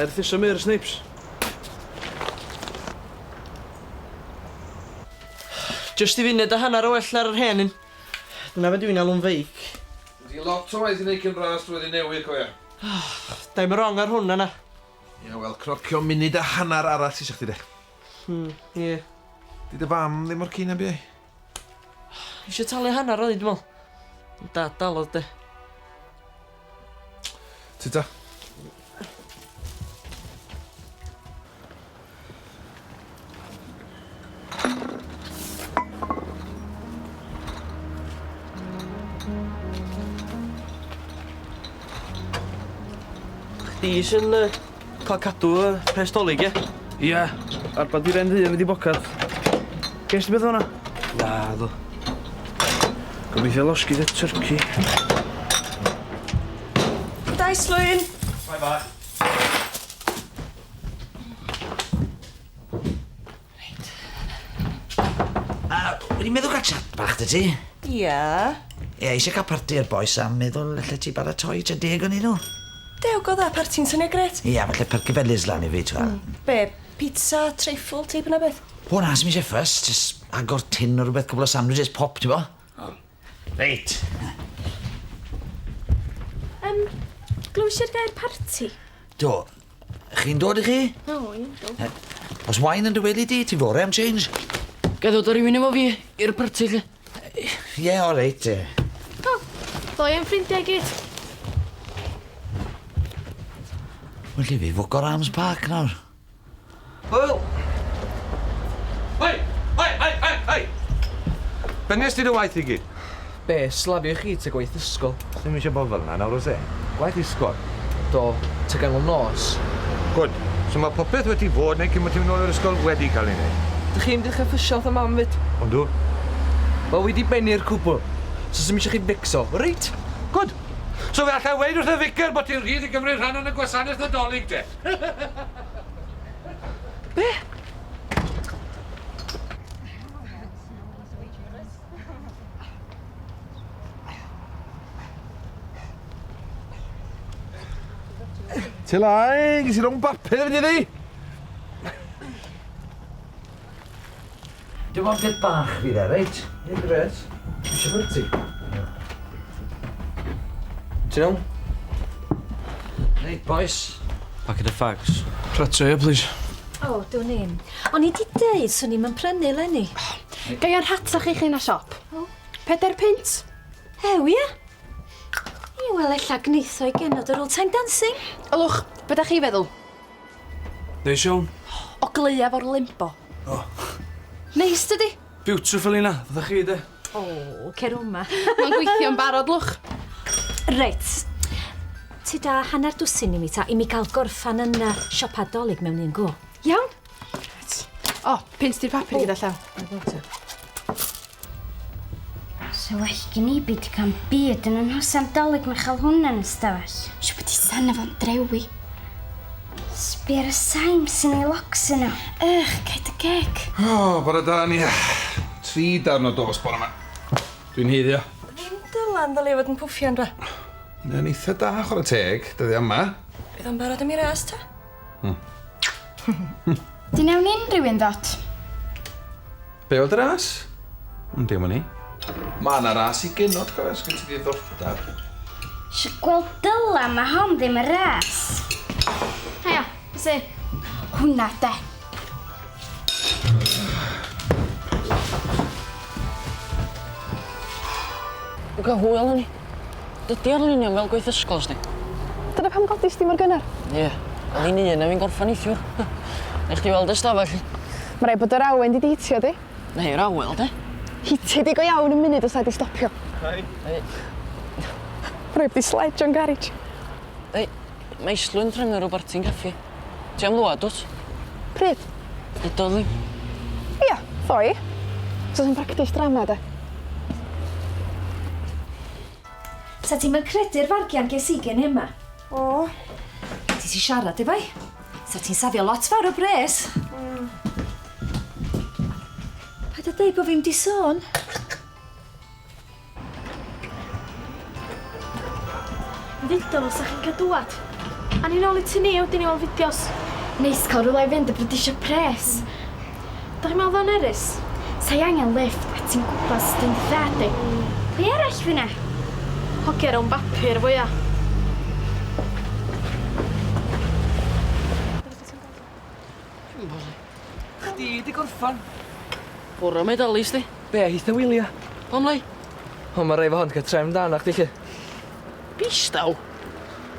erthys am i'r snipes. Jyst i funud a hanner o well ar yr hen un. Dyna be dwi'n alw'n feic. Ydi lot o waith i neud cyn ras flwyddyn newydd, cofia. Dim wrong ar hwnna na. Ia, wel, cnocio munud a hanner arall ti isio chdi de. Hmm, ie. Di dy fam ddim mor keen am byd? Isio talu hanner oedd hi, dwi'n meddwl. Dad dalodd de. Tita. Chdi sy'n uh, cael cadw y uh, pres dolyg, ie? Ia, arbad i'r hen ddyn fynd i bocad. Ges ti beth o'na? Na, ddo. Gobeithio losgi dy turkey. Dai Slwyn! Bye bye. Reit. A, wedi meddwl cael chat bach 'da ti. Ia. Ie, eisiau cael parti i'r bois a meddwl alle ti baratoi tua deg o'n nhw. Dew, go dda, parti'n swnio grêt. Ia, falle perky felys lan i fi, ti'n mm. Be, pizza, trifle, teip yna beth? O na, sy'm eisiau ffys, just agor tin o rhywbeth, cwbl o sandwiches, pop, ti'n bo? Reit. Um, glywys i'r gair parti? Do. Chi'n dod i chi? O, ie, do. Os wain yn dy wely di, ti fore am change. Ga i ddod â rhywun efo fi i'r parti 'lly? Ie, o reit. O, ddoe yn ffrindiau i gyd. Well i fi fwco'r Arms Park nawr. Hwyl! Hei! Hei, hei, hei, hei! Be nes di dy waith i gyd? Be, slavio chi ta gwaith ysgol? Sdim eisiau bod fel 'na nawr oes e? Gwaith ysgol. Do, ta ganol nos. Good. So mae popeth wedi fod neu cyn bod ti'n mynd nôl i'r ysgol wedi cael ei wneud. Dych chi'n dechrau ffysio wrth y mam 'fyd? Yndw. Wel, wi 'di bennu'r cwbl. So sdim eisiau chi becso, reit? Good. So fe allai weud wrth y vicar bod ti'n rhydd i gymryd rhan yn y gwasanaeth Nadolig de. Be? Tilai, ges i rownd bapur i ddi. Dim ond peth bach fydd e, reit? Ie, gret. Eisiau parti? Ti'n iawn? Reit, boys. Packet of fags. Prato, ie, please. O, dwn i'm. O'n i 'di deud swn i'm yn prynu 'leni. Ga i anrhatach i chi yn y siop? O. Pedair punt. Ew, ia? Ie, wel, ella gneitho i genod yr old time dancing. Ylwch, be da chi feddwl? Neis iawn. O gleuaf o'r limbo. O. Neis, dydi? Beautiful Lina, fatha chi de. O, cer o'ma. Mae'n gweithio'n barod, lwch. Reit. Ti da hanner dwsin i mi ta, i mi gael gorffan yn uh, siopa dolyg mewn un go. Iawn. Reit. O, pint di'r papur gyda llaw. So well gen i byd cael byd yn yn hosan dolyg na chael hwnna yn y stafell. Siw bod i sana fo'n drewi. Sbia ar y saim sy'n ei locs yno. Ych, cau dy geg. O, bore da ni. Tri darn o dost bore 'ma. Dwi'n haeddu o. Ddim dylan ddylia fod yn pwffian dwa. Mae o'n eitha da, chwarae teg, dyddia yma. Fydd o'n barod am ei ras ta? Di newn ni unrhyw un ddot? Be oedd y ras? Ond dim o'n i. Mae yna ras i genod, cofio, os gen ti ddiddordeb. Isio gweld Dylan, mae hon ddim yn ras. Haia, be sy? Hwnna de. Dwi'n cael hwyl hynny. Dydy arlunio fel gwaith ysgol, sdi. Dyna pam godis di mor gynnar? Ie, o'n i'n un a fi'n gorffan neithiwr. Neu chdi weld y stafell. Mae rhaid bod yr awen di deitio di. Neu'r awel, de. Hitio di go iawn yn munud os na di stopio. Hei. Hei. Rhaid di sledge o'n garej. Hei, mae Islwyn trefnu rhyw barti'n caffi. Ti am ddwad, dwt? Pryd? Dudodd ddim. Ia, ddo i. So sy'n practis drama, de. Sa ti'm yn credu'r fargian ges i gen Emma? O. Ti ti siarad efo hi? Sa ti'n safio lot fawr o bres. Mm. Paid â deud bo fi'm di sôn. Ddudodd o sa chi'n cael dŵad. A ni nôl i tŷ ni a wedyn i weld fideos. Neis cael rhywle i fynd a bod eisiau pres. Dach chi'n meddwl ddo'n nerys? Sa i angen lift a ti'n gwybod sut dwi'n dy dad di. Pwy arall fyna? Hogia rownd bapur fwya. Chdi 'di gorffan. Bore medalis di. Be, hitha wylia? Pam lai? O, ma' rai fo hon 'di ca'l trefn da arna chdi 'lly. Bistaw?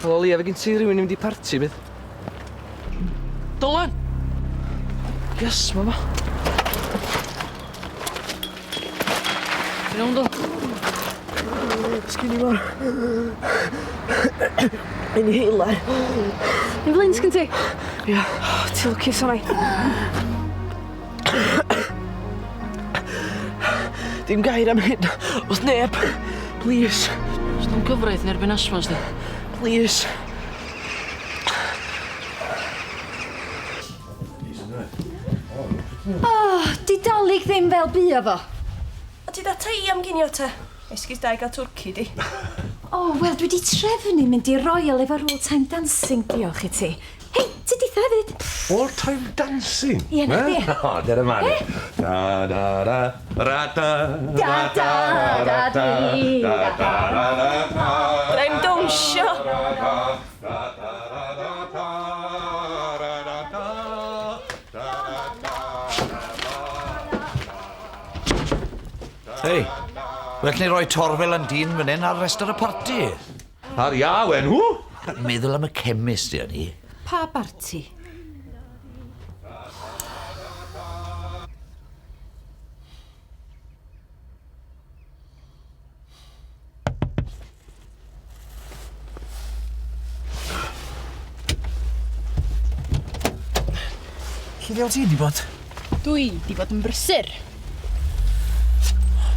Wel o leia fe gin ti rywun i mynd i parti bydd. Dolan! Yes, mama. Ti'n iawn, Dol? Sgin i mor. Inhaler. Yn flin sgyn ti? Ia. Oh, ti lwcus o'n i. Dim gair am hyn wrth neb. Please. Sdim cyfraith yn erbyn asthma, sdi? Please. O, di Dolig ddim fel buo fo. O ti data i am ginio te? Esgus da i gael twrci di. O, wel, dwi di trefnu mynd i Royal efo'r All Time Dancing, diolch i ti. Hei, ti ditha hefyd? All time dancing? Ie, na chdi. O, dyna man. Da da da ra da Da, da, da, di, da da da da da. Rhaid dawnsio. Da da da da da da ra da da da da da Hei, well ni roi torfel yn dyn fan hyn ar restr y parti. Ar iawn, hw? Meddwl am y chemist, di ni. Pa barti? Lle ddiawl ti 'di bod? Dwi 'di bod yn brysur.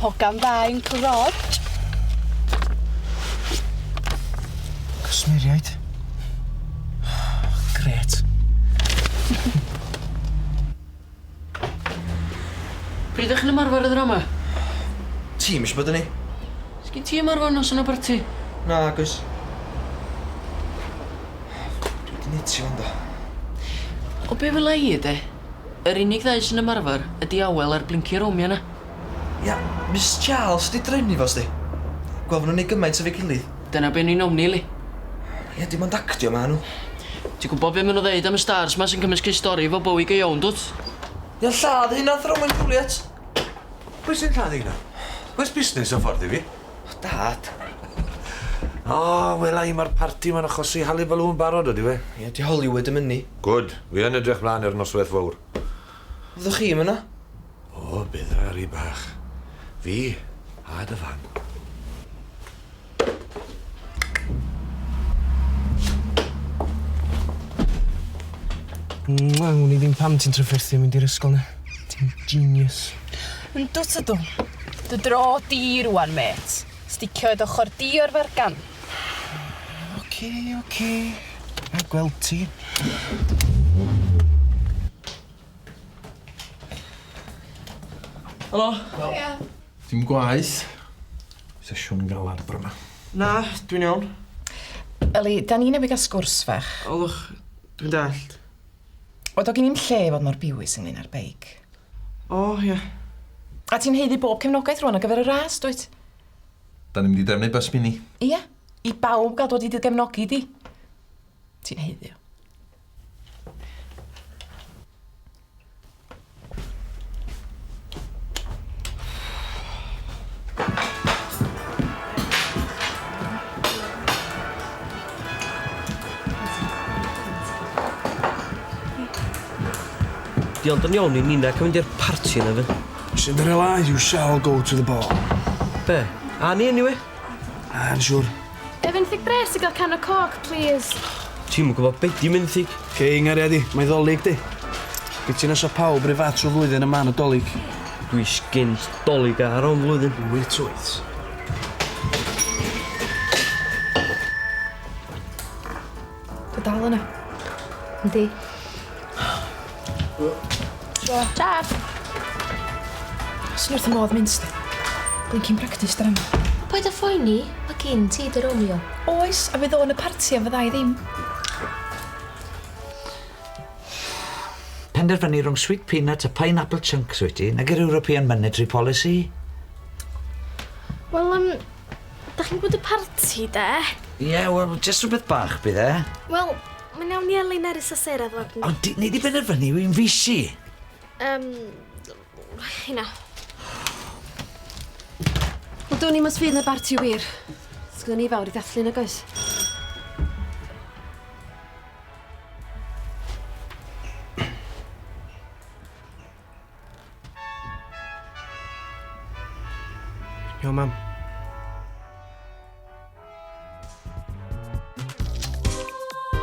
Hogan dda i'n clod. Cwsmeriaid. Grêt. Pryd ydych chi'n ymarfer y ddrama? Ti'm isio bod yn ni? Sgin ti ymarfer nos yn y parti? Na, agos. Dwi wedi nitio ond o. O be fela i, de? Yr unig ddau sy'n ymarfer ydi Awel a'r blinky Romeo na. Ia, Miss Charles di drefnu fo, sdi. Gweld fo nhw'n neud gymaint efo'i gilydd. Dyna be ni'n ofni, li. Ia, dim ond actio ma nhw. Ti'n gwybod be maen nhw ddeud am y stars ma sy'n cymysgu stori efo bywyd go iawn, dwt? Ia, lladd hynna nath Romeo and Juliet. Pwy sy'n lladd hynna? Oes busnes o ffordd i fi? O, dad. O, wela i mae'r parti ma'n achosi hullabaloo yn barod ydy we. Ia, di Hollywood yn mynnu. Good. Wi yn edrych mlaen i'r noswaith fawr. Fyddwch chi yma? O, bydda ri bach. Fi a dy fam. Wel, wn i ddim pam ti'n trafferthu mynd i'r ysgol 'na. Ti'n genius. Yndw tydw. Dy dro di rwan, mêt. Sticio i dy ochr di o'r fargan. Oce, oce. Na gweld ti. Helo? Dim gwaith. Sesiwn galad bore 'ma. Na, dwi'n iawn. Eli, da ni newydd gael sgwrs fach. Olwch, dwi'n dallt. Wel, do gen i'm lle i fod mor biwis ynglyn â'r beic. O, ia. A ti'n haeddu bob cefnogaeth rwan ar gyfer y ras, dwyt? Da ni'n mynd i drefnu bus mini. Ia, i bawb gael dod i dy gefnogi di. Ti'n haeddu o. Di ond yn iawn i Nina cael mynd i'r parti yna fe. Cinderella, you shall go to the ball. Be? A ni anyway? A'n siŵr. E fenthyg bres i gael can o coc, please. Ti'm yn gwybod be di menthyg. Cei, ngariad i, mae ddolig di. Gyd ti'n asa pawb rhy fat trwy flwyddyn yma yn y dolig. Dwi sgint dolig ar o'n flwyddyn. Wyt wyt. Dy dal yna. Yndi. Cha. Swn i wrth y modd mynd, sti. Blinking practice, dar yma. Paid â phoeni, mae gen ti dy Romeo. Oes, a fydd o yn y parti a fydda i ddim. penderfynu rhwng sweet peanut a pineapple chunks wyt ti, nag yr European Monetary Policy. Wel, da chi'n gwybod y parti, de? Ie, yeah, wel, just rhywbeth bach bydd e. Wel, mae'n iawn i Elin Erys a Sarah ddod. Ond ni di benderfynu, wy'n fisi. Hynna. Wel, down i'm os fydd na barti wir. Sgynnon ni fawr i ddathlu nag oes? Iawn, mam.